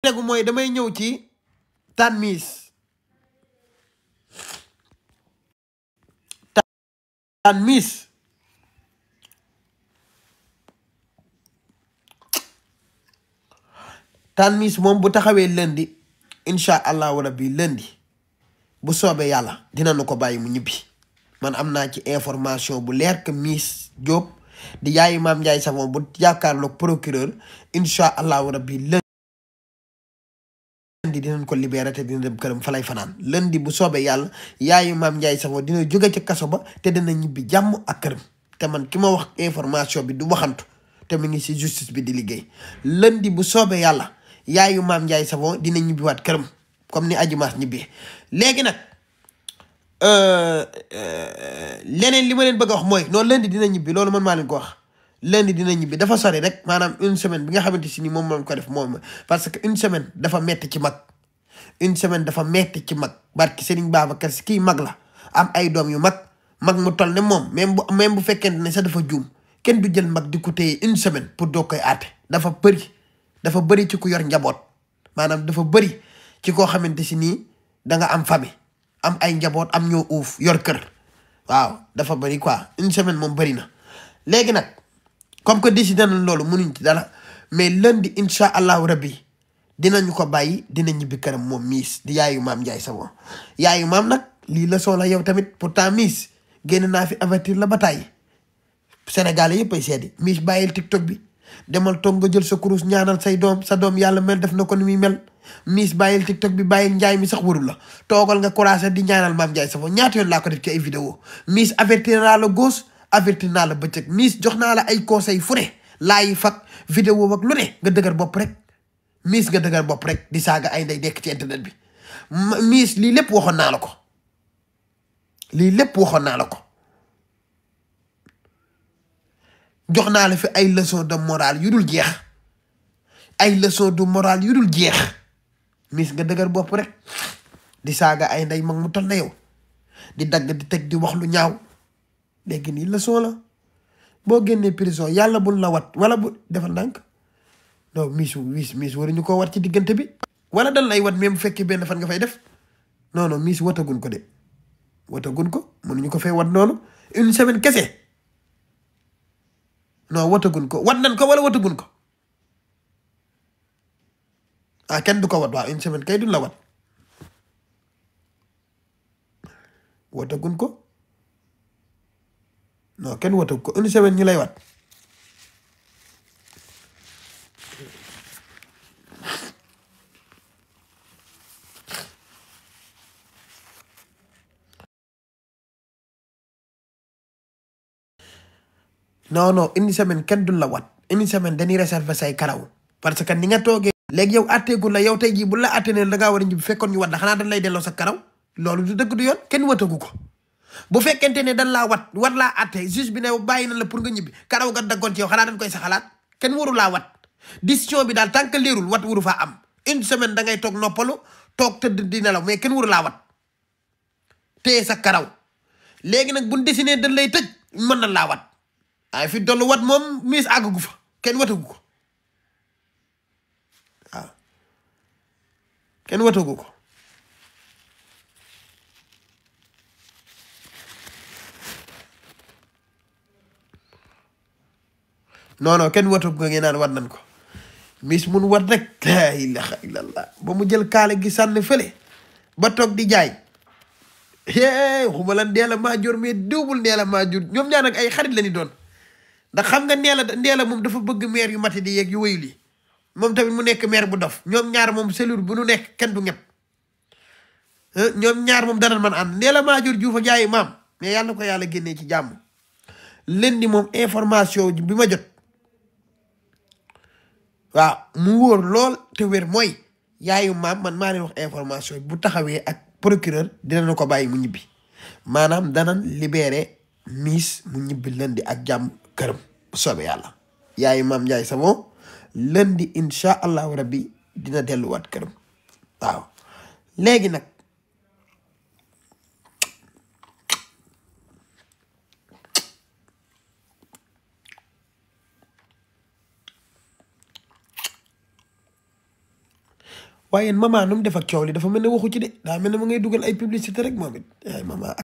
tegu mooy damay ñëw ci Tan Miss Tan Miss Tan Miss moom bu taxawee lundi incha allahu rabbi lundi bu soobee yàlla dinañu ko bàyyi mu ñibbi man am naa ci information bu leer que Miss Diop di yaayu Mame Ndiaye Savon bu jàkkaarloog procureur incha allahu rabbi lundi dinañ ko libéré te dina dem këram fa lay fanaan lundi bu soobee yàlla yaayu Mame Ndiaye Savon dina jóge ci kaso ba te dina ñibbi jàmm ak këram te man ki ma wax information bi du waxantu te mu ngi si justice bi di liggéey lundi bu soobee yàlla yaayu Mame Ndiaye Savon dina ñibbiwaat këram comme ni Adji Mass ñibbee léegi nag leneen li ma leen bëgg a wax mooy non lundi dina ñibbi loolu man maa leen ko wax lundi dina ñibbi dafa sori rek maanaam une semaine bi nga xamante si ni moom moom ko def moom parce que une semaine dafa metti ci mag une semaine dafa metti ci mag barki Serigne Babacar Si kii mag la am ay doom yu mag mu toll ne moom même bu fekkente ne sax dafa juum kenn du jël mag di ko téye une semaine pour doo koy aate dafa bëri ci ku yor njaboot maanaam dafa bëri ci koo xamante si nii da nga am famille am ay njaboot am ñoo uuf yor kër waaw dafa bëri quoi une semaine moom bëri na léegi nag comme que décidé nañ loolu mënuñ ci dara mais lundi incha allahu rabbi dinañu ko bàyyi dina ñibbi këram moom Miss di yaayu Mame Ndiaye Savon yaayu maam nag lii leçon la yow tamit pourtant Miss génn naa fi avertir la bataille Sénégalais yëpp ay seedi Miss bàyyil TikTok bi demal toog nga jël sa kurus ñaanal say doom sa doom yàlla mel def na ko ni muy mel Miss bàyyil TikTok bi bàyyil njaay mi sax warul la toogal nga couragé di ñaanal Mame Ndiaye Savon ñaata yoon laa ko def ci ay vidéo Miss avertir naa la gauche avertir naa la bëccëg Miss jox naa la ay conseil fu ne laay fak vidéo ak lu ne nga dëgër bopp rek Miss nga dëgër bopp rek di saaga ay ndey dekk ci internet bi Miss lii lépp waxoon naa la ko jox naa la fi ay leçon de morale yu dul jeex Miss nga dëgër bopp rek di saaga ay ndey mag mu toll na yow di dagg di teg di wax lu ñaaw léegi nii leçon la boo génnee prison yàlla bul la wat wala bu defal ndànk non Miss waruñu koo wat ci diggante bi wala dal lay wat même bu fekkee benn fan nga fay def non Miss watagun ko de mënuñu ko fay wat noonu une semaine kese non watagun ko wat nan ko wala watagun ko kenn du ko wat waaw une semaine kay duñ la wat watagun ko non kenn watagu ko une semaine ñu lay wat non une semaine kenn duñ la wat une semaine dañuy réserver say karaw parce que ni nga toogee léegi yow atteegul la yow tey jii bu la atte ne da ngaa war a ñibbi fekkoon ñu wat la xanaa dañ lay delloo sa karaw loolu du dëgg du yoon kenn watagu ko bu fekkente ne dañ laa war laa atte juge bi ne bàyyi na la pour nga ñibbi karaw nga daggoon ci yow xanaa dañ koy sa xalaat kenn waru laa wat décision bi daal tant que leerul wat waru faa am une semaine da ngay toog noppalu toog tëdd di nelaw mais kenn waru laa wat téye sa karaw léegi nag buñ décidé dañ lay tëj mën na laa wat waaye fi dollu wat moom Miss àggagu fa kenn watagu ko waaw kenn watagu ko non kenn watagu ko ngeen naan wat nañ ko Miss mun wat rek la ilaha illallah ba mu jël kaale gi sànni fële ba toog di jaay xuma la Ndella Madior mais diwbul Ndella Madior ñoom ñaar nag ay xarit la ni doon ndax xam nga Ndella moom dafa bëgg maire yu mati di yeeg yu wéyul yi moom tamit mu nekk maire bu dof ñoom ñaar moom cellule bu nu nekk kenn du ñëpp ñoom ñaar moom dana man ànd Ndella Madior Diouf ak yaayu maam mais yàlla na ko yàlla génnee ci jàmm leen di moom information bi ma jot waaw mu wóor lool te wér mooy yaayu maam man maa leen wax information bu taxawee ak procureur dinañu ko bàyyi mu ñibbi maanaam danañ libéré Miss mu ñibbi lundi ak jàmm këram bu soobee yàlla yaayu Mame Ndiaye Savon lundi incha allahu rabbi dina delluwaat këram waaw léegi nag waaye mama nu mu def ak coow li dafa mel ne waxu ci de daa mel ne ma ngay dugal ay publicité rek moom it ay mama